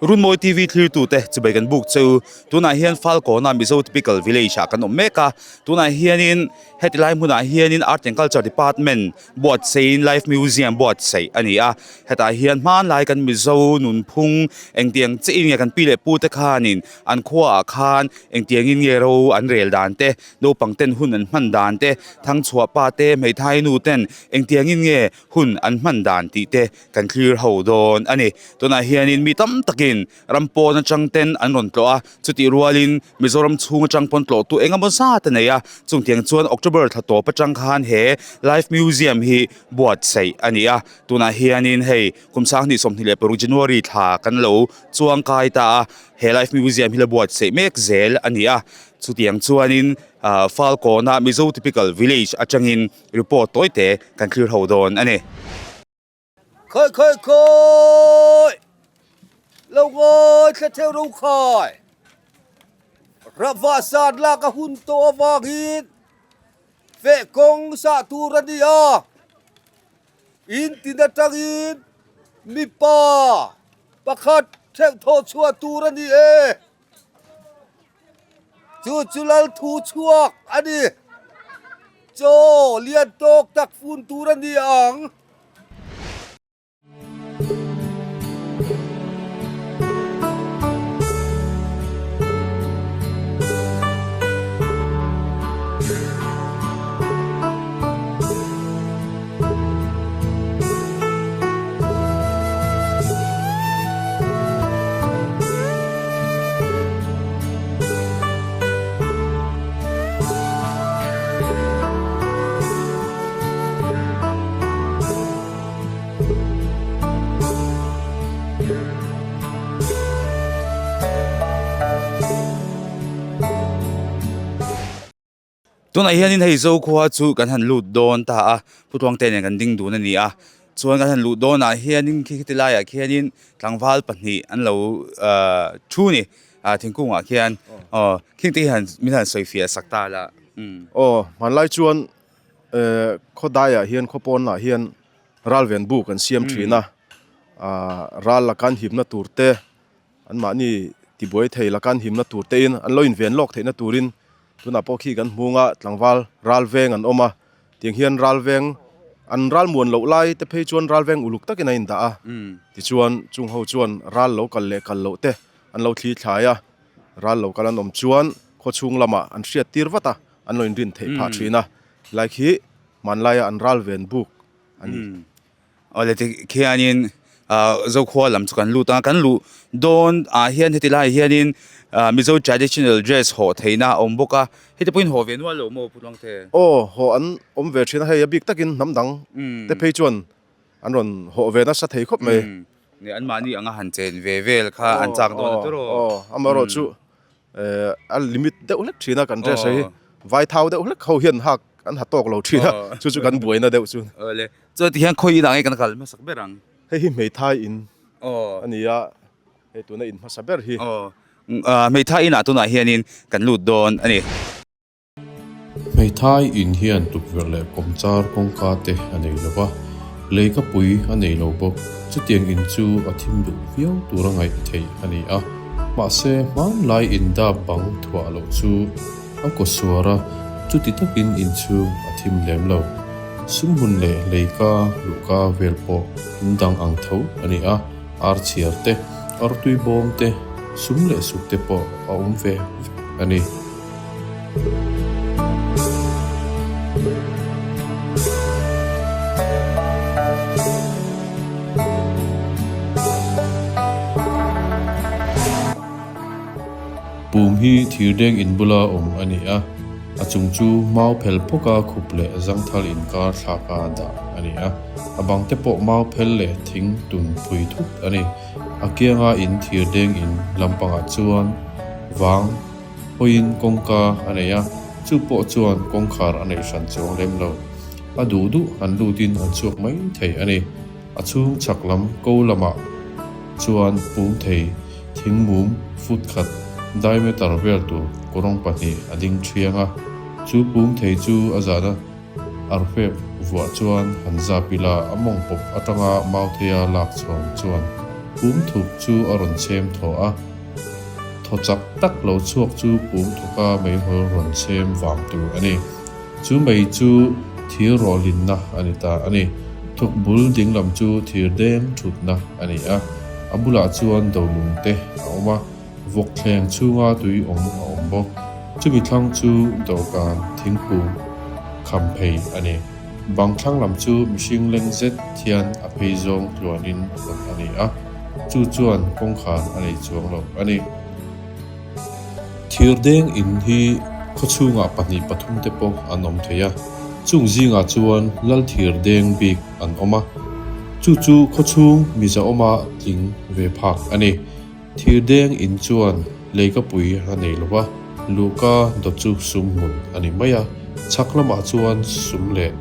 Runmawi TV thlirtute chibai kan buk cheu. Tunah hian Falkawna Mizo Typical Village ah kan awm mek a. Tunah hianin heti lai hmunah hianin Art and Culture Department buatsaihin Live Museum buatsaih a ni a. Hetah hian hmanlai kan Mizo nunphung engtiang chiah in nge kan pi leh pute khanin an khuaah khan engtiangin nge ro an rel dan te, naupang ten hun an hman dan te, thangchhuah pa te, hmeithai nu ten engtiangin nge hun an hman dan tih te kan thlir ho dawn a ni. Tunah hianin mi tam takin ram pawn atang ten an rawn tlawh a, chutih rualin Mizoram chhung atang pawn tlawhtu eng emaw zat a nei a, chungtiang chuan October thla tawp atang khan he Live Museum hi buatsaih a ni a, tunah hianin hei kum sanghnih 26 January thla kan lo chuang kai ta a, he Live Museum hi la buatsaih mek zel a ni a, chutiang chuanin Falkawna Mizo Typical Village atangin Report tawi te kan thlir ho dawn a ni. Khawi khawi khawi lo ngawi thla theuh ro khai Rava san lak a hun tawh avangin feh kawng sah tur a ni a, in tin atangin mipa pakhat theuh thawh chhuah tur a ni e. Chu chu lal thu chhuak a ni. Chaw lian tawk tak fun tur a ni ang. Tunah hianin hei Zokhua chu kan han lut dawn ta a, Putluangte nen kan ding dun a ni a, chuan kan han luh dawnah hianin khi khiti laiah khianin tlangval pahnih an lo ahh thu a ni ah thingkungah khian aw khing te hi han min han sawi fiah sak ta la umm. Aw hmanlai chuan eh khawdaiah hian khawpawnah hian ralven buk an siam thin a, ah ral laka an himna tur te Anmahni tibuai thei laka an himna tur tein an lo inven lawk theihna turin tunah pawh khi kan hmung a, tlangval ral veng an awm a, tiang hian ral veng an ral muan loh lai te phei chuan ral veng uluk takin a indah a, tichuan chung ho chuan ral lo kal leh kal loh te an lo thli thlai a, ral lo kal an awm chuan khaw chhung lamah an hriat tir vat a, an lo inrin theih phah thin a, helai khi hmanlaia an ral ven buk a ni. Awle ti khianin ah Zokhua lam chu kan lut a kan luh dawn ah hian heti laiah hianin ah Mizo traditional dress hawh theihna a awm bawk a heti pawhin hawh ve nual lo maw Pu Tluangte? Aw hawh an awm ve thin a hei a bik takin hnam dang te phei chuan an rawn hawh ve nasa thei khawp mai. Nia anmahni anga han chen ve vel kha an chak dawn a tawrh aw. Aw amaherawh chu Eh a limit deuh hlek thin a kan dress hi vai thau deuh hlek ho hian hak an ha tawk lo thin a chu chu kan buaina deuh chu. Awle chuan tihian khawi inah nge kan kal hmasak ber ang. Hei hi hmeithai in a ni a hei tuna in hmasa ber hi. Aw hmeithai inah tunah hianin kan lut dawn a ni. Hmeithai in hian tukverh leh kawmchar kawngka te a nei lo va, leikapui a nei lo bawk. Chutiang in chu a thim duh viau tura ngaih theih a ni a, mahse hmanlai in dap bang thuah loh chu a kaw suar a, chuti takin in chhung a thim lem lo. Sumhmun leh leika luhka vel pawh in dang ang tho a ni a, ar chhiar te, artui bawm te, sum leh suk te pawh a awm ve vek a ni. Pum hi thirdeng in bula awm a ni a, a chung chu mau phel phawka khup leh zangthal inkar thlaka dah a ni a, a bang te pawh mau phel leh thing tun phui thut a ni. A kianga in thirdeng in lampangah chuan vang. Hawiin kawngka a nei a, chu pawh chuan kawngkhar a neih hran chuang lem lo. A duh duh an lutin an chhuak mai thei a ni. A chhung chhak lam ko lamah chuan pum thei thing mum foot khat diameter vel tur kawrawng pahnih a ding thiang a. Chu pum thei chu a zahna arfep vuah chuan han zap ila a mawng pawp atanga mau theia lak chhawm chuan. Pum thuk chu a rawn chhem thaw a. Thaw chak tak lo chhuak chu pum thuka meihawl rawn chhem vang tur a ni. Chu mei chu thir rawhlinna a ni ta a ni. Thuk bul dinglam chu thir deng thutna a ni a. A bulah chuan dolung te a awm a, vawk thleng chhunga tui awm a awm bawk. Chumi thlang chu dawhkan thingkung kham phei a ni. Bang thlang lam chu mihring leng zet hian a phei zawng tluanin hawn a ni a, chu chuan kawngkhar a nei chuang lo a ni. Thir deng in hi khawchhungah pahnih pathum te pawh an awm thei a, chung zingah chuan lal thir deng bik an awm a, chu chu khawchhung mizaawma tling ve phak a ni. Thir deng in chuan leikapui a nei lo va, luhka dawt chu sum hmun a ni mai a, chhak lamah chuan sum leh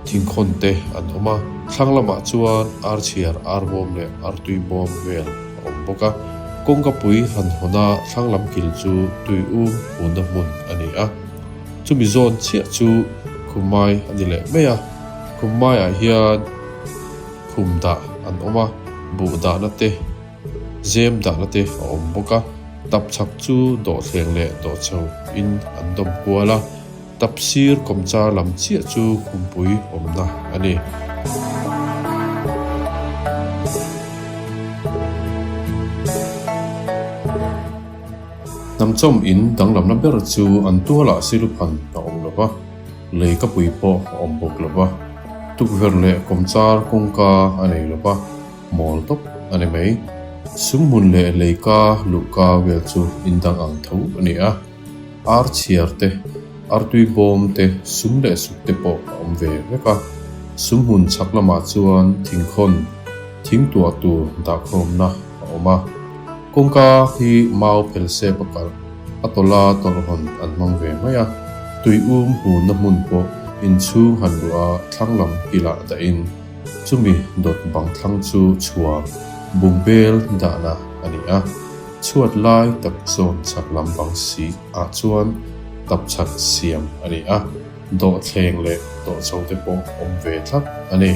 thingkhawn te an awm a, thlang lamah chuan archhiar, arbawm leh artui bawm vel a awm bawk a. Kawngkapui han hawn a thlang lam kil chu tui um hmunna hmun a ni a, chumi zawn chiah chu Khumai a ni leh mai a, Khumaiah hian khum dah an awm a, buh dahna te, Zem dahna te a awm bawk a, tap chhak chu dawhthleng leh dawhchho in an dawm kual a, tap sir kawmchar lam chiah chu khumpui awmna a ni. Hnamchawm in danglamna ber chu an tualah siluphan a awm lo va, lei ka pui pawh a awm bawk lo va, tukverh leh kawmchar kawngka a nei lo va, Mawl tawp a ni mai. Sumhmun leh leika luhka vel chu indang ang tho a ni a. Ar chhiar te, artui bawm te, sum leh suk te pawh a awm ve vek a. Sumhmun chhak lamah chuan thingkhawn, thing tuah tur dahkhawmna a awm a. Kawngka hi mau phel sep a kalh, a tawla tawlhawn an hmang ve mai a. Tui um hunna hmun pawh inchhung han luh a thlang lam kilah dahin Chumi dawt bang thlang chu chhuar bungbel dahna a ni a, chhuat lai tak zawn chhak lam bang si ah chuan tap chhak siam a ni a, dawhthleng leh dawhchho te pawh awm ve thlap a ni.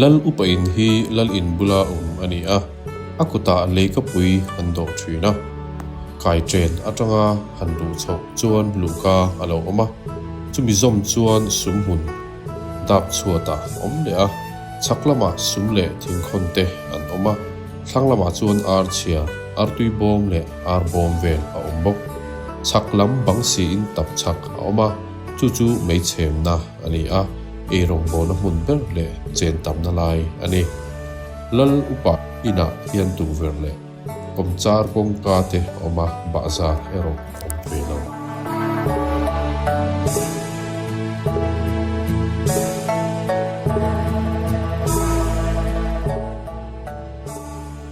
Lal upa in hi lal in bula awm a ni a, a kutah leikapui an dawh thin a. Kai chen atanga han luh chhoh chuan luhka a lo awm a, chumi zawm chuan sum hmun dap chhuatah a awm leh a, chhak lamah sum leh thingkhawn te an awm a, thlang lamah chuan ar chhia, artui bawm leh ar bawm vel a awm bawk. Chhak lam bang siin tap chhak a awm a, chu chu meichhemna a ni a, eirawngbawlna hmun ber leh chen tamna lai a ni. Lal upa inah hian tukverh leh Kawmchar kawngka te a awm a, bahzar erawh a awm ve lo.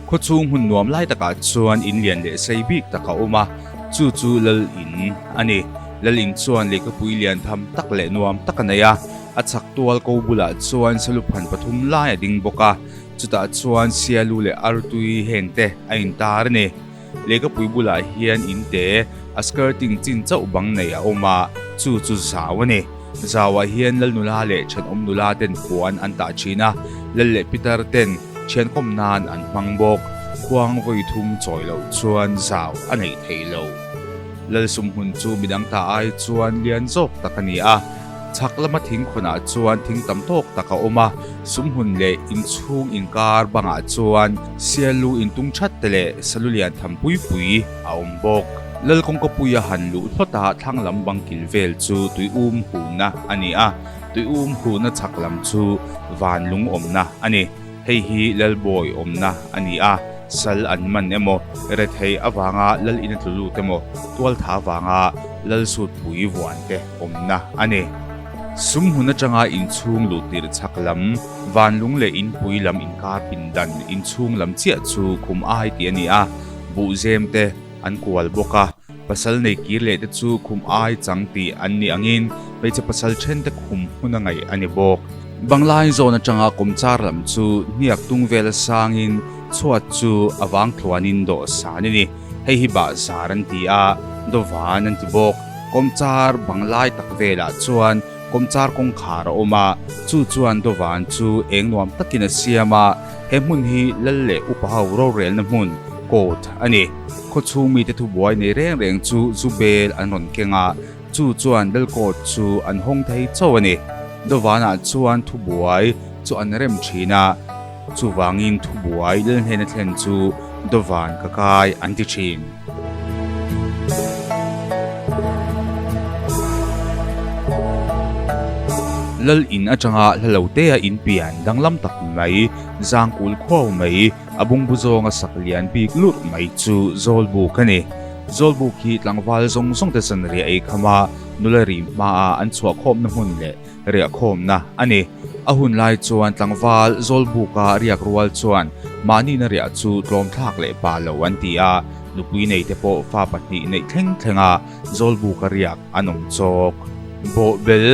Khawchhung hmun nuam lai takah chuan in lian leh sei bik tak a awm a, chu chu Lal In a ni. Lal In chuan lehkhapui lian tham tak leh nuam tak a nei a, a chhak tual ko bulah chuan saluphan pathum lai a ding bawk a. Chutah chuan Sialu leh Artui heng te a intar a ni. Lehkhapui bulah hian in te a skirting chin chauh bang nei a awm a, chu chu zau a ni. Zauah hian Lal nula leh thenawm nula ten puan an tah thin a, Lal leh Pitar ten thiankawm nan an hmang bawk. Khuang vawi thum chawi loh chuan zau a neih theih loh. Lal sumhmun chu midang ta ai chuan lian zawk tak a ni a. Chhak lama thing khawnah chuan thing tam tawk tak a awm a, sumhmun leh inchhung inkar bangah chuan sialu intung that te leh salu lian tham pui pui a awm bawk. Lal kawngkapuia han luh hlawt a thlang lam bang kil vel chu tui um huhna a ni a, tui um huhna chhak lam chu van lung awmna a ni. Hei hi Lalbawi awmna a ni a, sal an man emaw, rethei avanga lal ina tlu lut emaw, tualtha avanga lal sutpui vuan te awmna a ni. Sum hmun atanga inchhung luh tirh chhak lam, vanlung leh inpui lam inkar pindan inchhung lam chiah chu khum ai tih a ni a, buhzem te an kual bawk a. Pasal nei kir leh te chu khum ai chang tih an nih angin hmeichhe pasal then te khum hmun a ngaih a ni bawk. Banglai zawn atanga kawmchar lam chu hniak tung vela sangin chhuat chu a vang thluanin dawh san a ni. Hei hi bahzar an ti a, dawvan an ti bawk. Kawmchar banglai tak velah chuan kawmchar kawngkhar a awm a, chu chuan dawvan chu eng nuam takin a siam a. He hmun hi lal leh upa ho rorelna hmun, court, a ni. Khawchhung mite thubuai nei reng reng chu zu bel an rawn keng a, chu chuan lal court chu an hawng thei chauh a ni. Dawvanah chuan thubuai chu an rem thin a, chuvangin thubuai lal hnena thlen chu Dawvan ka kai an ti thin. Lal in atanga hla lo te a in pian danglam tak mai, zangkul khuau mai, a bungbu zawnga sak lian bik lurh mai chu Zawlbuk a ni. Zawlbuk hi tlangval zawng zawng te zanriah ei khama nula rim hmaa an chhuahkhawmna hmun leh riahkhawmna a ni. A hun lai chuan tlangval Zawlbuka riak rual chuan mahnina riah chu tlawmthlak leh pa lo an ti a, nupui neite pawh fa pahnih neih thleng thlenga Zawlbuka riak an awm chawk. Bawhbel,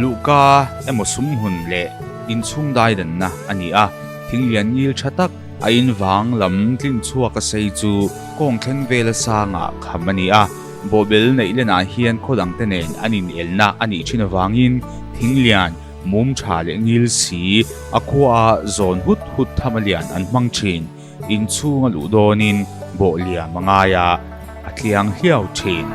luhka emaw sumhmun leh inchhung daidanna a ni a, thinglian ngil tha tak a invang lam tlin chhuak a sei chu kawng thleng vela sangah kham a ni a. Bawhbel neih lenah hian khaw dangte nen an inelna a nih thin avangin thinglian, mum tha leh ngil si a khua zawn hut hut tham a lian an hmang thin. Inchhung a luh dawnin bawh liam a ngai a, a tliang hliau thin.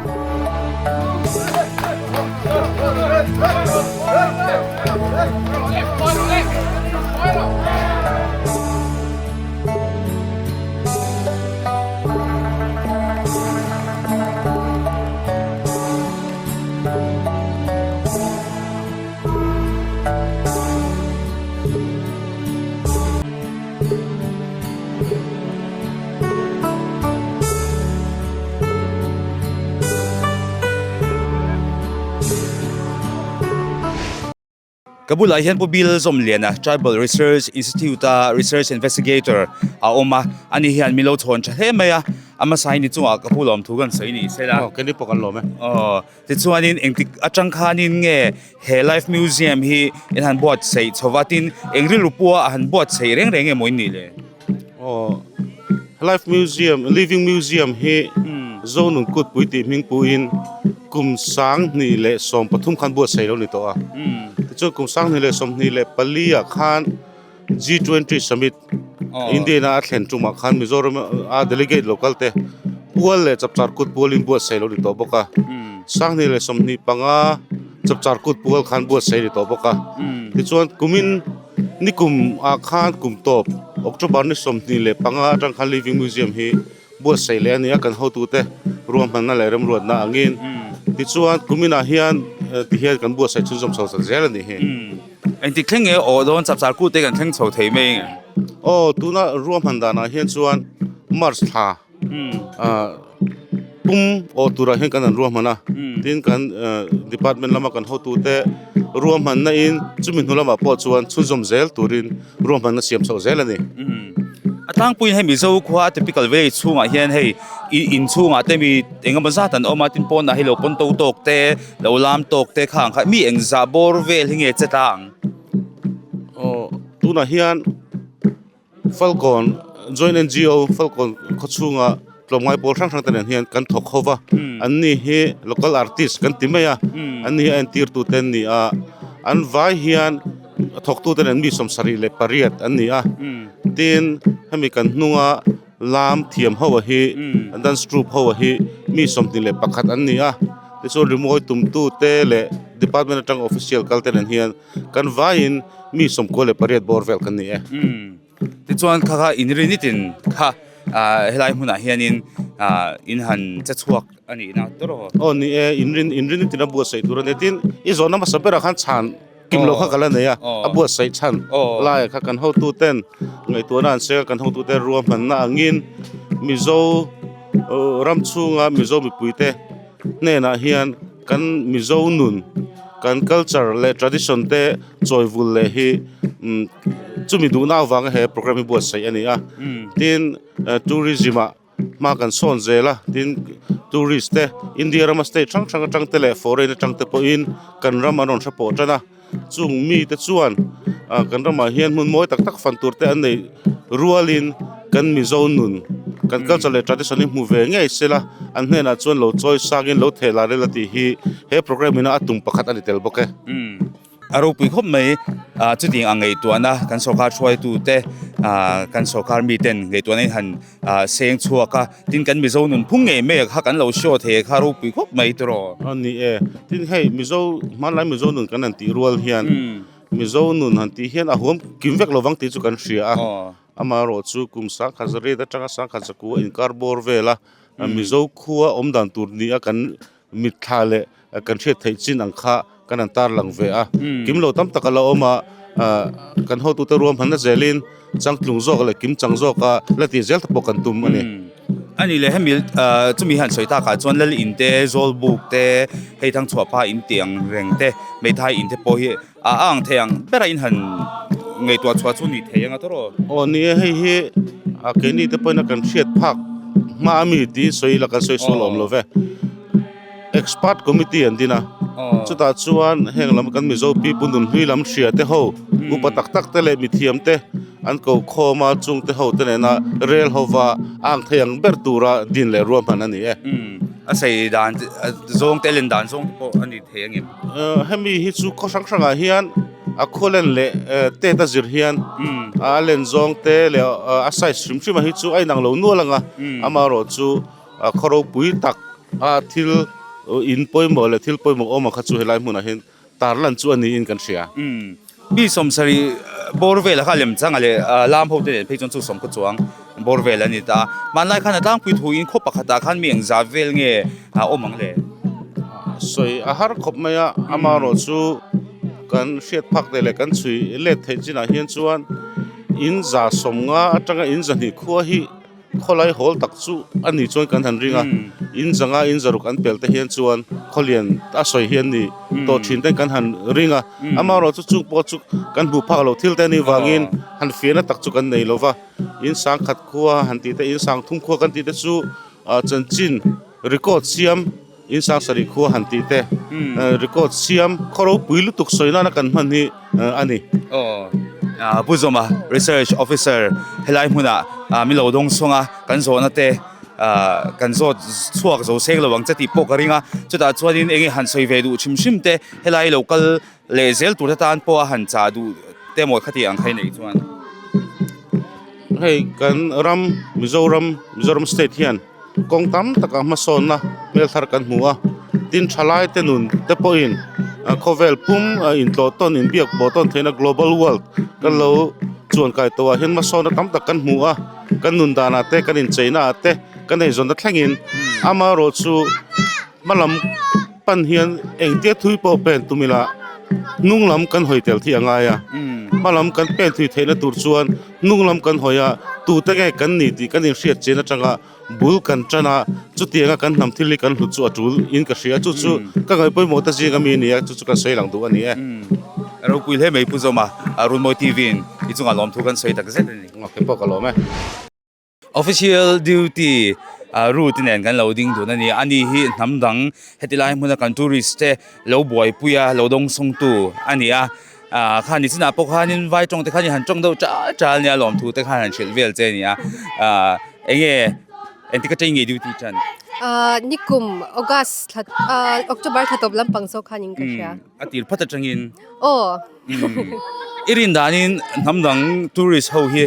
Ka bulah hian Pu Bill Zawmliana Tribal Research Institute a Research Investigator a awm a, ani hian min lo chhawn tha hle mai a, a hmasa hi ni chungah ka pu lawm thu kan sawi ni se la. Aw keini pawh kan lawm e. Aw tichuanin engtik atang khanin nge he Life Museum hi in han buatsaih chho va tin eng rilru pawha a han buatsaih reng reng emaw in nih le? Aw Life Museum Living Museum hi Zonun Kutpui tih hming puiin kum 2013 khan buatsaih lo ni tawh a. Tichuan kum 2024 ah khan G20 Summit India ina a thlen tumah khan Mizoram a delegate local te pual leh chapchar kut pualin buatsaih lo ni tawh bawk a. 2025 chapchar kut pual khan buatsaih ni tawh bawk a. Tichuan kumin Nikum ah khan kum tawp October ni 25 atang khan Living Museum hi buatsaih leh a ni a, kan hotute ruahmanna leh remruatna angin tichuan kuminah hian tihian kan buatsaih chhunzawm chho ta zel a nih hi. Engtik thleng nge aw dawn chapchar kute kan thleng chho thei mai nge? Aw tuna ruahman danah hian chuan March thla Pum awh turah hian kan han ruahman a, tin kan department lama kan hotute ruahmanna in chumi hnu lamah pawh chuan chhunzawm zel turin ruahmanna siam chhoh zel a ni. A tlangpuiin hei Mizo khua typical village chhungah hian hei in chhungah te mi engemaw zat an awm a, tin pawnah hi lo pawn to tawk te, lo lam tawk te kha ang kha mi engzah bawr vel hi nge che ta ang? Aw tunah hian. Falkawn Joint NGO Falkawn khawchhunga tlawmngai pawl hrang hrang te nen hian kan thawk ho va, an ni hi local artist kan ti mai a, an ni hi a entir tu te an ni a, an vai hian a thawk tu te nen mi 78 an ni a, tin hemi kan hnunga lam thiam ho hi dance troupe ho hi mi 21 an ni a, tichuan rimawi tum tu te leh department atang official kal te nen hian Kan vaiin mi 98 bawr vel kan ni e. Tichuan kha kha inri nitin kha helai hmunah hianin in han che chhuak a nih na tur aw. Aw ni e, inrin inri nitin a buatsaih tur a ni. Tin, i zawhna hmasa berah khan chhan kim loh kha ka la nei a, a buatsaih chhan laiah kha kan hotuten ngaihtuahna an seng a, kan hotute ruahmanna angin Mizo ram chhunga Mizo mipuite hnenah hian kan Mizo nun. Kan culture leh tradition te chawivul leh hi chumi duhna avanga he programme hi buatsaih a ni a. Tin, tourism ah hma kan sawn zel a, tin tourist te India rama state hrang hrang atang te leh foreign atang te pawhin kan ram an rawn hre pawh tan a. Chung mite chuan kan ramah hian hmun mawi tak tak fan tur te an nei rualin kan Mizo nun, kan culture leh tradition hi hmu ve ngei se la, an hnenah chuan lo chawi sangin lo theh la rel a tih hi he programme ina a tum pakhat a ni tel bawk e. A ropui khawp mai, chutiang ang ngaihtuahna kan sorkar hruaitute, kan sorkar miten ngaihtuahna in han seng chhuak a, tin kan Mizo nun phung ngei mai kha kan lo show thei kha ropui khawp mai tiraw. A ni e, tin hei Mizo hmanlai Mizo nun kan han tih rual hian Mizo nun han tih hian a huam kim vek lovang tih chu kan hria a, amaherawh chu kum sangkhat zariat atanga sangkhat zakua inkar bawr vela Mizo khua awm dan tur nia kan Mitthla leh kan hriat theih chin ang kha kan han tarlang ve a, kim lo tam tak a la awm a, kan hotute ruahmanna zelin changtlung zawk leh kim chang zawka la tih zel te pawh kan tum a ni. A ni leh hemi chumi han sawi takah chuan Lal in te, Zawlbuk te, hei Thangchhuahpa in tih ang reng te, Meithai in te pawh hi a ang thei ang bera in han ngaihtuah chhuah chu ni thei anga tawrh aw. Aw ni e, hei hi a keini te pawhin a kan hriat phak hma a mi tih sawi ila kan sawi sual awm lo ve. Expert committee an din a, chutah chuan heng lam kan Mizo pipu nunhlui lam hria te ho, upa tak tak te leh mithiam te an ko khawm a, chung te ho te nena rel hova a ang thei ang ber tura din leh ruahman a ni e. A sei dan zawng te len dan zawng te pawh a ni thei ang em? Hemi hi chu khaw hrang hrangah hian a khaw len leh tet a zir hian a len zawng te leh a size hrim hrim a hi chu a inang lo nual ang a, amaherawh chu khaw ropui tak a thil in pawimawh leh thil pawimawh awm ang kha chu helai hmunah hian tarlan chu a niin kan hria. Mi sawmsarih bawr velah kha lemchanga leh lam ho te nen phei chuan chu sawmkhaw chuang bawr vel a ni ta. Hmanlai khan a tlangpui thuin khaw pakhatah khan mi engzah vel nge a awm ang le? Sawi a har khawp mai a, amaherawh chu kan hriat phak te leh kan chhui let theih chinah hian chuan in za sawmnga atanga in zahnih khua hi Khawlai hawl tak chu a ni chuan kan han ring a, in zanga in zaruk an pel te hian chuan khawlian a sawi hi an ni tawh thin ten kan han ring a, amaherawh chu chung pawh chu kan hmuh phak loh thil te anih vangin han fiahna tak chu kan nei lo va, in sangkhat khua han tih te in sangthum khua kan tih te chu chanchin record siam in sangsarih khua han tih te record siam khaw ropui lutuk sawi nana kan hman hi a ni. Aw Pu Zawma Research Officer helai hmunah min lo dawng sawng a, kan zawhna te kan zawt chhuak zo seng lo ang che tih pawh ka ring a, chutah chuanin enge han sawi ve duh hrim hrim te helai lo kal leh zel tur te tan pawh a han chah duh te maw kha tih ang kha i neih chuan. Hei kan ram Mizoram Mizoram state hian. Kawng tam takah hmasawnna hmel thar kan hmu a, tin thalai te nun te pawhin khawvel pum intlawh tawn inbiak pawh tawn theihna global world kan lo chuan kai tawh ah hian hmasawnna tam tak kan hmu a, kan nun danah te kan incheina ah te kan eizawnna thlengin amaherawhchu hmalam pan hian engtia thui pawh pen tum ila hnung lam kan hawi tel thih a ngai a, hmalam kan pen thui theihna tur chuan. Hnung lam kan hawi a, tute nge kan ni tih kan inhriat chian atanga bul kan tan a, chutianga kan hnam thil hi kan hlut chu a tul in ka hria, chu chu ka ngaih pawimawh ta zinga mi a ni a, chu chu kan sawi lang duh a ni e. Ropui hle mai Pu Zawma, Runmawi TV in i chungah lawmthu kan sawi tak zet a ni. Kei pawh ka lawm e. Official duty route nen kan lo ding dun a ni. Ani hi hnam dang heti lai hmuna kan tourist te lo buaipui a, lo dawngsawngtu a ni a. Ah khan ni chinah pawh khanin vai tawng te khan i han tawng deuh chal chal nia lawmthu te khan han hrilh vel che a ni a. Ah enge engtik atang nge duty tan? Ah nikum August thla ah October thla tawp lampang zawk khan in ka hria. A tir phat atangin. Aw. I rin danin hnam dang tourist ho hi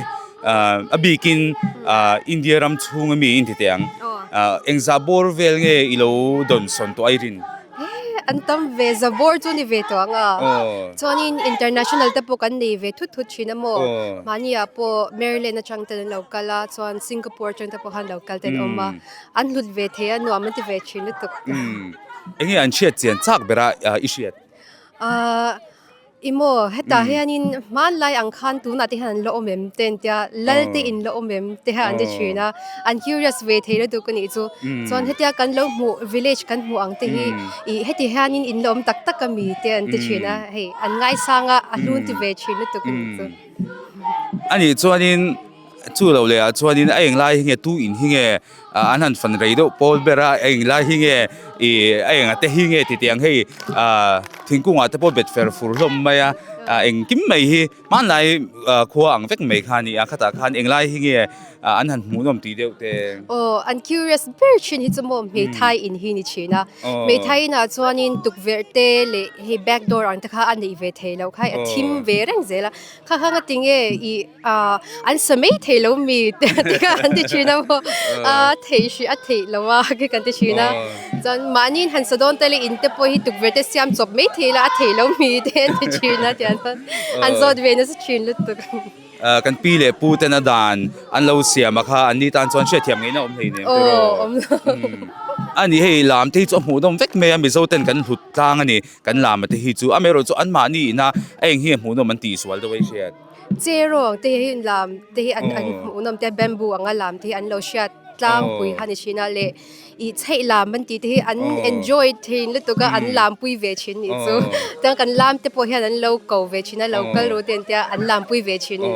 a bikin India ram chhung ami in ti teh ang. Engzah bawr vel nge i lo dawn sawn tawh a i rin? An tam ve, za bawr chu ni ve tawh ang a. Chuanin international te pawh kan nei ve thut thut thin a maw. Mahni ah pawh Maryland atang ten an lo kal a, chuan Singapore atang te pawh khan lo kal ten awm a. An hlut ve thei a, nuam an ti ve thin lutuk. Enge an hriat chian chak bera i hriat? Ahh. I maw, hetah hianin hmanlai ang khan tunah te hian an la awm em te an tia, lal te in la awm em te hian an ti thin a, an curious ve thei lutuk a nih chu. Chuan hetia kan lo hmuh village kan hmuh ang te hi ih heti hianin in la awm tak tak a mi te an ti thin a, hei an ngaisang a, a hlun ti ve thin lutuk a nih chu. A nih chuanin chu lo leh ah chuanin a englai hi nge tu in hi nge an han fan rei deuh pawl ber a, a englai hi nge ih a enga te hi nge ti tih ang hei ah thingkung ah te pawh bet fer fur hlawm mai a, ah engkim mai hi hmanlai khua ang vek mai kha a ni a, khatah khan englai hi nge an han hmuhnawm tih deuh te. Aw an curious ber thin hi chu maw hmeithai in hi ni thin a, hmeithai inah chuanin tukverh te leh hei back door ang te kha a neih ve thei loh kha a thim ve reng zel a. Kha kha nga tinge i an sa mai thei lo mi te kha an ti thin a maw a thei hrih a theih lo a khi kan ti thin a chuan mahni in han sa dawn ta le in te pawh hi tukverh te siam chawp mai thei la a thei lo mi te an ti thin a tiang chuan an zawt ve nasa thin lutuk. Kan pi leh pu ten a dan an lo siam a kha an ni tan chuan hriatthiam ngei na awm hleinem tiraw? Aw awm lo. A ni hei lam te hi chu a hmuh nawm vek mai a Mizo ten kan hlut tlang a ni. Kan lama te hi chu amaherawh chu anmahni ina a eng hi a hmuhnawm an tih sual deuh a i hriat. Cherawng te hi lam te hi an hmuhnawm te bamboo anga lam te hi an lo hriat tlangpui kha ni thin a leh ih chheih lam an tih te hi an enjoy thin lutuk a an lampui ve thin nih chu. Chuan kan lam te pawh hian an lo ko ve thin a lo kal ru te an tia an lampui ve thin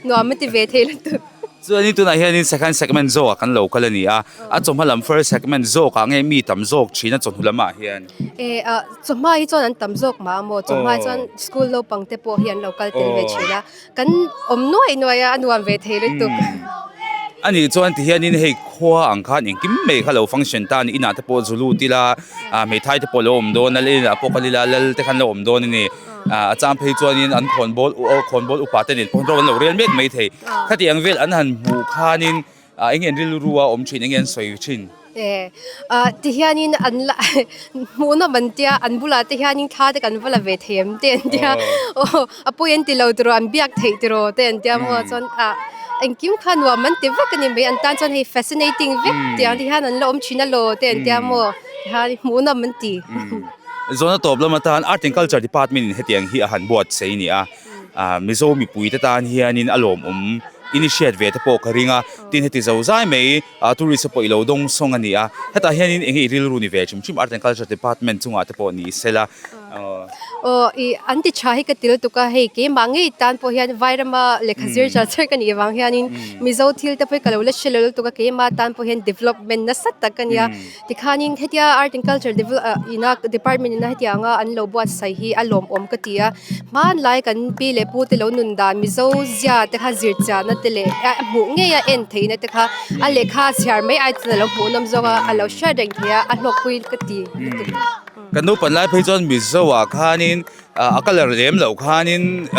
nuam an ti ve thei lutuk. Chuanin tunah hianin second segment zawkah kan lo kal a ni a, a chawhma lam first segment zawkah nge mi tam zawk thin a chawhnu lamah hian? E ah chawhma hi chuan an tam zawk mah a maw, chawhma hi chuan school naupang te pawh hi an lo kal tel ve thin a, kan awm nuaih nuaih a, a nuam ve thei lutuk. A nih chuan tihianin hei khua ang khan engkim mai kha lo function ta a ni, inah te pawh zu lut ila, hmeithai te pawh lo awm dawn a, lal inah pawh kal ila lal te khan lo awm dawn a ni. A chang phei chuanin an khawnbawl khawnbawl upa te nen pawh ro an lo rel mek mai thei. Khati ang vel an han hmuh khanin eng nge an rilru a awm thin, eng nge an sawi thin? E, tihianin an la hmuhnawm an tia, an bulah te hianin thla te kan va la ve thei em te an tia. Aw, a pawi an ti lo tiraw, an biak theih tiraw te an tia maw chuan ah engkim kha nuam an ti vek a ni mai, an tan chuan hei fascinating vek tiang te hian an la awm thin alaw te an tia maw, tihian hmuhnawm an ti. Zawhna tawp lam atan Art and Culture Department in hetiang hi a han buatsaih a ni a, Mizo mipui te tan hianin a lawmawm in i hriat ve te pawh ka ring a, tin heti zo zai mai tourist te pawh i lo dawng sawng a ni a, hetah hianin eng nge i rilru ni ve hrim hrim Art and Culture Department chungah te pawh ni sela. Aw i an ti tha hi ka ti lutuk a, hei keimah ngei tan pawh hian Vairama lehkha zir char char ka nih vang hianin Mizo thil te pawh hi ka lo la hre lo lutuk a, keimah tan pawh hian development nasa tak a nia. Tikhanin hetia Art and Culture ina department ina hetianga an lo buatsaih hi a lawmawm ka ti a, hmanlai kan pi leh pu te lo nun dan Mizo zia te kha zir chiahna te leh a hmuh ngei a en theihna te kha a lehkha chhiar mai ai chuan a lo hmuhnawm zawk a, a lo hriat reng thei a, a hlawkpui ka ti lutuk. Kan naupan lai phei chuan Mizo ah khanin A colour lem loh khanin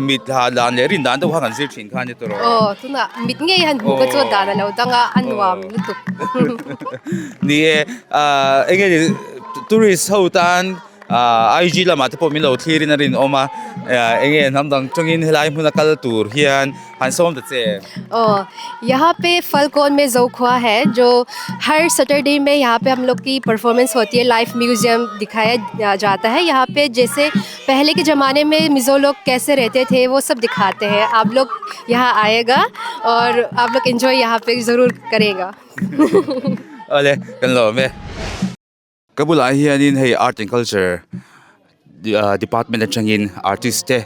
mit ha dan leh rin dan deuh kha kan zir thin kha a ni tawh. Aw tunah mit ngei han hmuh ka chu dan a lo dang a, a nuam lutuk. Ni e, eng nge ni tourist ho tan IG lamah te pawh min lo thlir in a rinawm a, eng nge hnam dang tawngin helai hmuna kal tur hian han sawm ta che. Aw yahan pe Falkawn mein Zokhua hai jo har Saturday mein yahan pe hum log ki performance hoti hai live museum dikhaya jata hai yahan pe jaise pehle ke zamane mein Mizo log kaise rehte the wo sab dikhate hai aap log yahan aayega aur aap log enjoy yahan pe zarur karega. Awle kan lawm e. Ka bulah hianin hei art and culture department atangin artist te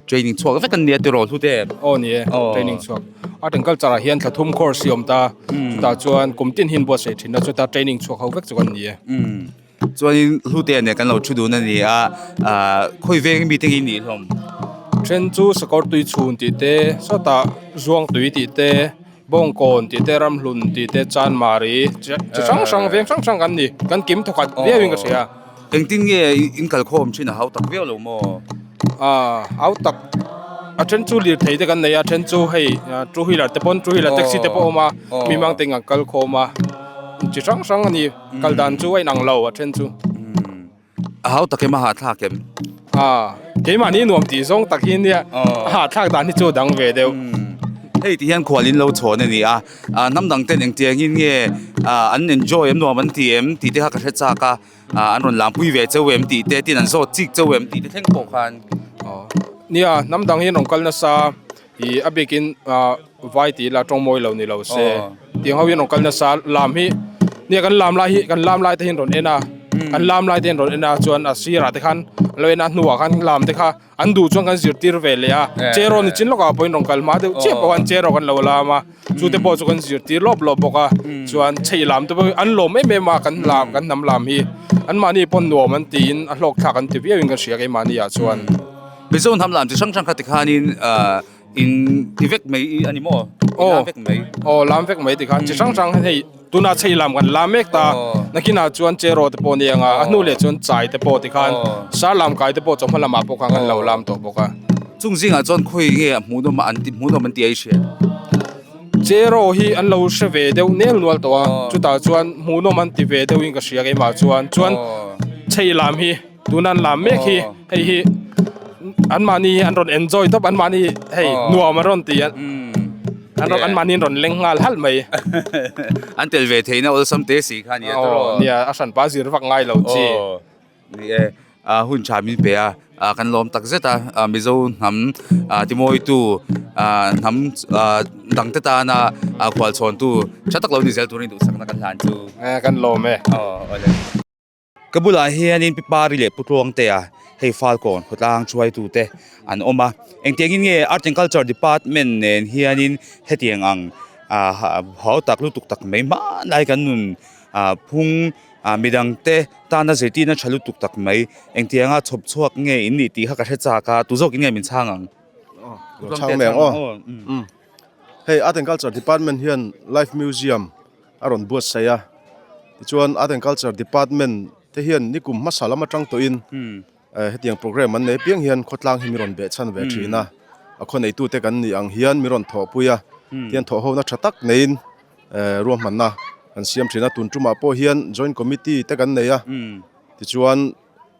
training chhuak vek an nia tiraw hlu te. Aw ni e training chhuak art and culture ah hian thla thum course hi a awm ta chutah chuan kum tin hi an buatsaih thin a chuta training chhuak ho vek chu kan ni e. Chuanin hlu te nen kan lo thu dun a ni a khawi veng mi te nge nih hlawm? Then chu sakawr tui chhun tih te sawtah zuang tui tih te. Bawngkawn tih te, Ramhlun tih te, Chanmari chi hrang hrang veng hrang hrang kan ni. Kan kim thawkhat viau in ka hria. Engtin nge in kalkhawm thin a hau tak viau lo maw? A hau tak a then chu lirthei te kan nei a, a then chu hei two wheeler te pawn two wheeler taxi te pawh a awm a, mi mang te in kan kalkhawm a, chi hrang hrang a ni. Kal dan chu a inang lo a then chu. A hau tak em a hahthlak em? A, keimahni nuam tih zawng tak hi nia a hahthlak dan hi chu a dang ve deuh. Hei ti hian khual in lo chhawn a ni a, hnam dang ten engtiangin nge an enjoy em nuam an ti em tih te kha ka hre chak a, an rawn lampui ve cheu em tih te tin an zawt chik cheu em tih te thleng pawh khan. Nia, hnam dang hi an rawn kal nasa ih a bikin ah vai tih ila tawng mawi lo ni lo se tiang ho hi an rawn kal nasa lam hi nia kan lam lai hi kan lam lai te hi an rawn en a kan lam lai te hi an rawn en a chuan a sirah te khan an lo en a a hnuah khan lam te kha An duh chuan kan zirtir ve leh a, cheraw ni chin lawkah pawhin rawn kal hma deuh chiah pawh khan cheraw kan lo lam a, chute pawh chu kan zirtir lawp lawp bawk a, chuan chheih lam te pawh an lawm em em a kan lam kan hnam lam hi anmahni pawh nuam an tiin a hlawk thlak an ti viau in ka hria keimahni ah chuan. Mizo hnam lam chi hrang hrang kha tikhanin in ti vek mai a ni maw? In lam vek mai. Aw lam vek mai tikhan chi hrang hrang hei Tunah chhei lam kan la mek ta, nakinah chuan cheraw te pawh a ni ang a, a hnu leh chuan chai te pawh tikhan sar lam kai te pawh chawhma lamah pawh khan kan lo lam tawh bawk a. Chung zingah chuan khawi nge a hmuhnawm a an ti hmuhnawm an ti a i hria? Cheraw hi an lo hre ve deuh nel nual tawh a, chutah chuan hmuhnawm an ti ve deuhin ka hria keimah chuan, chuan chhei lam hi tuna an lam mek hi hei hi anmahni hi an rawn enjoy tawp anmahni hei nuam an rawn ti a an rawn anmahni an rawn leng nghal halh mai. An tel ve theihna awlsam te si kha nia tawh. Nia a hranpa zir vak ngai lo chi. Ni e hun tha min pe a kan lawm tak zet a Mizo hnam timawitu hnam dangte tana khualchhawntu tha tak lo ni zel turin duhsakna kan hlan chu. Kan lawm e. Ka bulah hianin Pi Pari leh Pu Tluangtea hei Falkawn khawtlang hruaitute an awm a, engtiangin nge Art and Culture Department nen hianin hetiang ang ah hau tak lutuk tak mai hmanlai kan nun ah phung ah midangte tana zirtirna tha lutuk tak mai engtianga chhawp chhuak nge in nih tih kha ka hre chak a, tu zawkin nge min chhang ang? Pu Tluangtea chhang aw. Hei Art and Culture Department hian Life Museum a rawn buatsaih a tichuan art and culture department te hian nikum hmasa lam atang tawhin hetiang program an nei apiang hian khawtlang hi mi rawn beh chhan ve thin a a khaw neitute kan nih ang hian mi rawn thawhpui a tihian thawh hona tha tak neiin ruahmanna kan siam thin a tun tumah pawh hian joint committee te kan nei a tichuan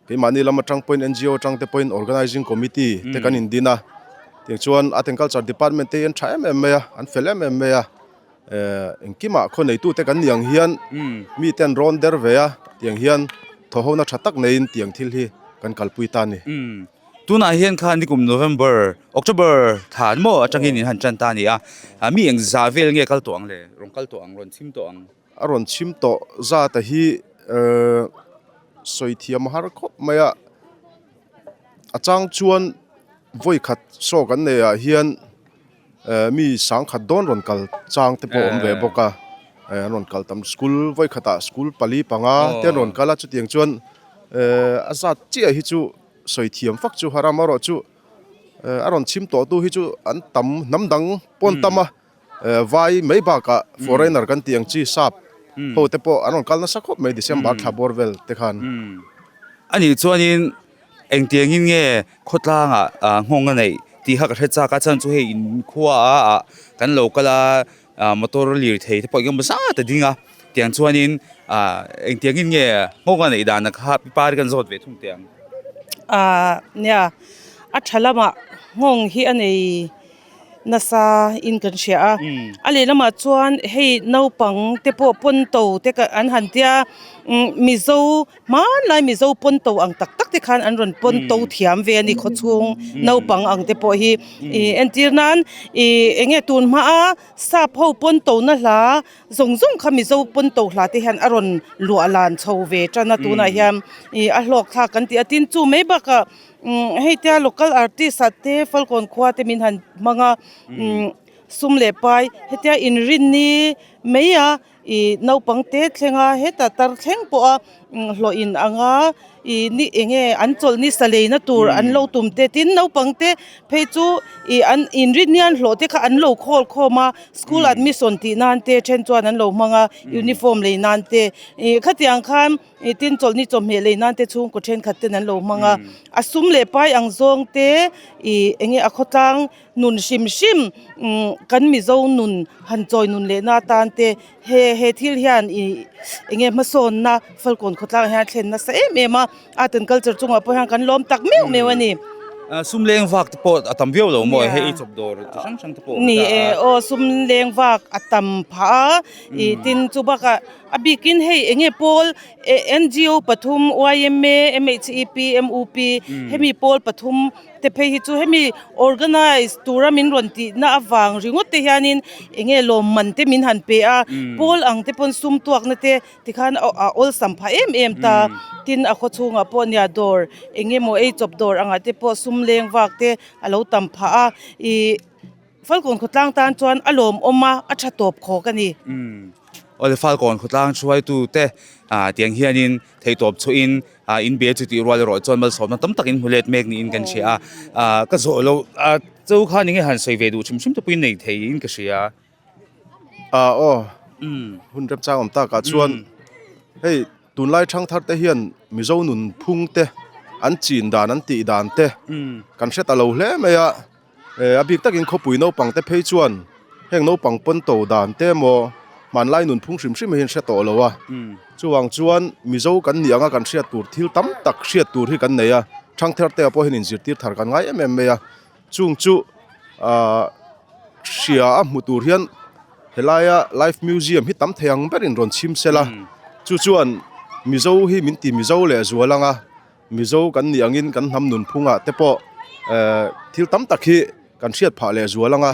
keimahni lam atang pawhin ngo atang te pawhin organizing committee te kan indin a tiang chuan art and culture department te hi an tha em em mai a an fel em em mai a. Eh engkimah khaw neitute kan ni ang hian mite an rawn der ve a tiang hian thawhhona tha tak neiin tiang thil hi kan kalpui ta a ni. Tunah hian khan nikum November, October thla an maw atangin in han tan ta a ni a, mi eng zah vel nge kal tawh ang le, rawn kal tawh ang, rawn chhim tawh ang? A rawn chhim tawh zat a hi eh sawi thiam a har khawp mai a, a chang chuan vawi khat saw kan nei ah hian Mi sangkhat dawn rawn kal chang te pawh a awm ve bawk a, an rawn kal tam school vawikhatah school pali panga te an rawn kal a chutiang chuan a zat chiah hi chu sawi thiam fak chu har a amaherawhchu a rawn chhim tawh tu hi chu an tam hnam dang pawh an tam a vai mai bakah foreigner kan tih ang chi sap ho te pawh an rawn kal nasa khawp mai December thla bawr vel te khan. Anih chuanin engtiangin nge Khawtlangah nghawng a neih tih kha ka hre chak a chhan chu hei in khua ah kan lo kal a motor lirthei te pawh engemaw zat a ding a tiang chuanin ah engtiangin nge nghawng a neih dan a kha pi par kan zawt ve thung teh ang. Ah nia a tha lamah nghawng hi a nei nasa in kan hria a a lehlamah chuan hei naupang te pawh pawn to te an han tia mizo Hmanlai Mizo pawn to ang tak tak te khan an rawn pawn to thiam ve a ni khawchhung naupang ang te pawh hi ih entir nan ih eng nge tun hma a sap ho pawn to na hla zawng zawng kha Mizo pawn to hla te hian a rawn luah lan chho ve tan a tunah hian ih a hlawk thlak kan tih a tin chu mai bakah umm hei tia local artist ah te Falkawn khua te min han hmang a umm sum leh pai hetia inrinni mai a. Ih naupang te thleng a heta tar thleng pawh a hlawh in ang a ih ni eng nge an chawlh ni sa leina tur an lo tum te tin naupang te phei chu ih an inrin hian hlawh te kha an lo khawl khawm a school admission tih nan te then chuan an lo hmang a uniform lei nan te ih khatiang khan ih tin chawlh ni chawhmeh lei nan te chhungkaw thenkhat ten an lo hmang a a sum leh pai ang zawng te ih eng nge a khawtlang Nun hrim hrim kan Mizo nun han chawi nun lehna atan te he he thil hian ih eng nge hmasawnna Falkawn khawtlang ah hian a thlen nasa em em a, art and culture chungah pawh hian kan lawm tak meuh meuh a ni. Sum leng vak te pawh a tam viau lo maw hei ei chawp dawr chi hrang hrang te pawh a awm ta a. Ni e aw sum leng vak a tam phah a ih tin chu bakah a bikin hei eng nge pawl NGO pathum yma, MHEP, MUP hemi pawl pathum te phei hi chu hemi organize tura min rawn tihna avang ringawt te hianin eng nge lawmman te min han pe a pawl ang te pawn sum tuakna te Tikhan a awlsam phah em em ta. Tin, a khaw chhungah pawh nia dawr eng emaw ei chawp dawr angah te pawh sum leng vak te a lo tam phah a. Ih Falkawn khawtlang tan chuan a lawmawm a, a tha tawp khawk a ni. Awle Falkawn khawtlang hruaitu te tiang hianin theihtawp chhuahin in be chu tih rual erawh chuan malsawmna tam tak in hmu let mek niin kan hria a. Ka zawh loh chu khan enge han sawi ve duh hrim hrim te pawhin nei theiin ka hria. Ah aw hun remchang awm takah chuan hei tunlai thangthar te hian Mizo nun phung te an chin dan an tih dan te kan hre ta lo hle mai a eh a bik takin khawpui naupang te phei chuan heng naupang pawn to dan te emaw hmanlai nun phung hrim hrim hi an hre tawh lo a chuvang chuan Mizo kan nih anga kan hriat tur thil tam tak hriat tur hi kan nei a thangthar te ah pawh hian inzirtir thar kan ngai em em mai a. Chung chu ahh hria a hmu tur hian helaia live museum hi tam thei ang berin rawn chhim sela chu chuan Mizo hi min ti Mizo leh zual anga Mizo kan nih angin kan hnam nunphungah te pawh ehh thil tam tak hi kan hriat phah leh zual anga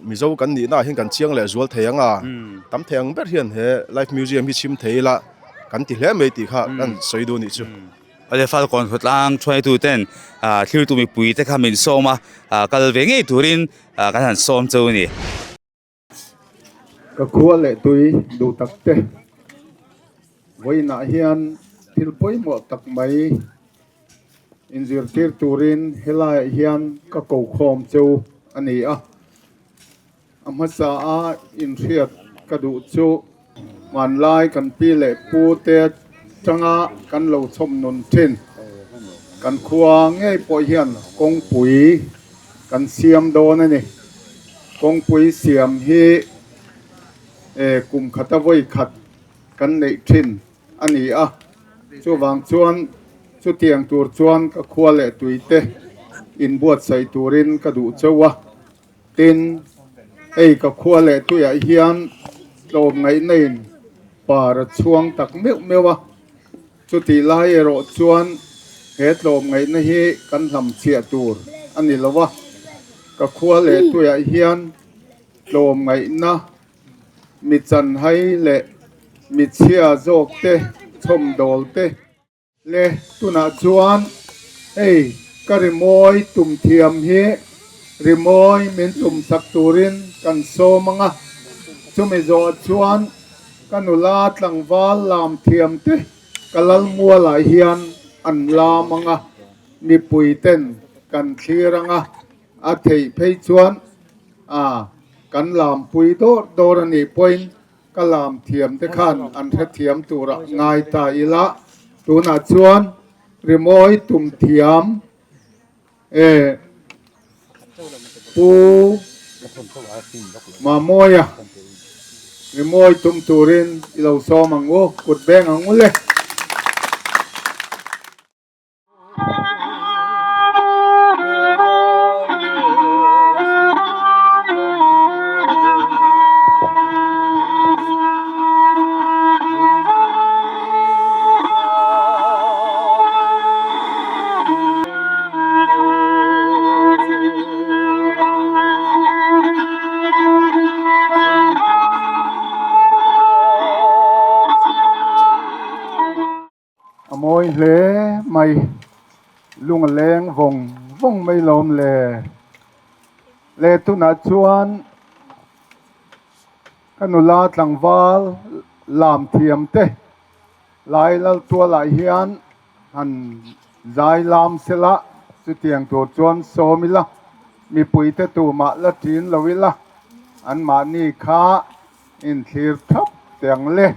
Mizo kan nihna ah hian kan chiang leh zual thei anga tam thei ang ber hian he live museum hi chhim thei ila kan ti hle mai tih kha kan sawi duh a nih chu. Awle Falkawn khawtlang thuaitu ten thiltu mipui te kha min sawm a, kal ve ngei turin kan han sawm cheu a ni. Ka khua leh tui duh tak te, vawiinah hian thil pawimawh tak mai inzirtir turin helaiah hian ka kokhawm cheu a ni a. A hmasa a inhriat ka duh chu hmanlai kan pi leh pu te atanga kan lo chhawm nun thin. Kan khua ngei pawh hian kawngpui kan siam dawn a ni. Kawngpui siam hi kum khata vawi khat kan neih thin a ni a, chuvang chuan chutiang tur chuan ka khua leh tui te inbuatsaih turin ka duh chauh a. Tin, hei ka khua leh tuiah hian tlawmngaihna in par a chhuang tak meuh meuh a, chutih lai erawh chuan he tlawmngaihna hi kan hlamchhiah tur a ni lo a, ka khua leh tuiah hian tlawmngaihna mi chanhai leh mi chhia zawk te chhawmdawl te, Le, tunah chuan hei ka rimawi tum thiam hi rimawi min tum sak turin kan sawm ang a, chumi zawh chuan ka nula tlangval lam thiam te ka lalmualah hian an lam ang a, mipui ten kan thlir ang a, a theih phei chuan a kan lampui dawr dawr a nih pawhin Ka lam thiam te khan an hrethiam turah ngai ta ila, tunah chuan rimawi tum thiam e Pu Mamawia rimawi tum turin i lo sawm ang u, kut beng ang u le. A mawi hle mai, lung a leng vawng vawng mai lawm le. Le tunah chuan ka nula tlangval lam thiam te lai lal tualah hian han zai lam sela chutiang tur chuan sawm ila mipui te tumah la ṭin lo ila anmahni kha inthlir thap teh ang le.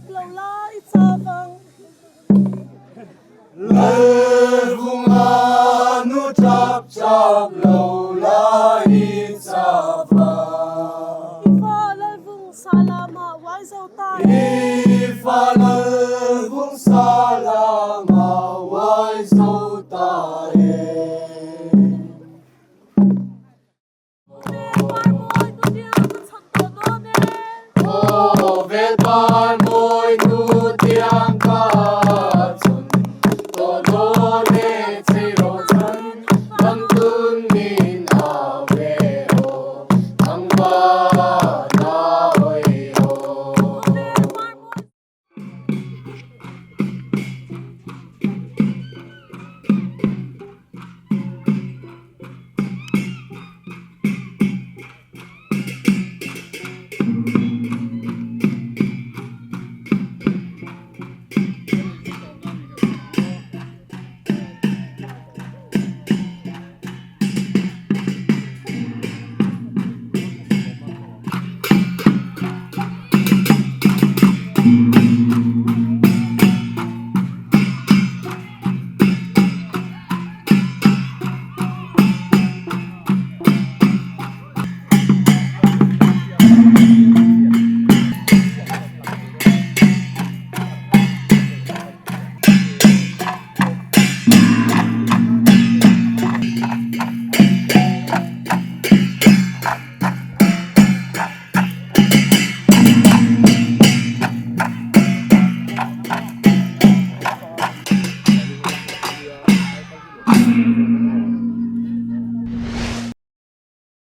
tap lo la i chavang. Lalvunga nu tap tap lo la i chavang. I fa Lalvung sa lama uai zo ta e. I fa Lalvung sa lama.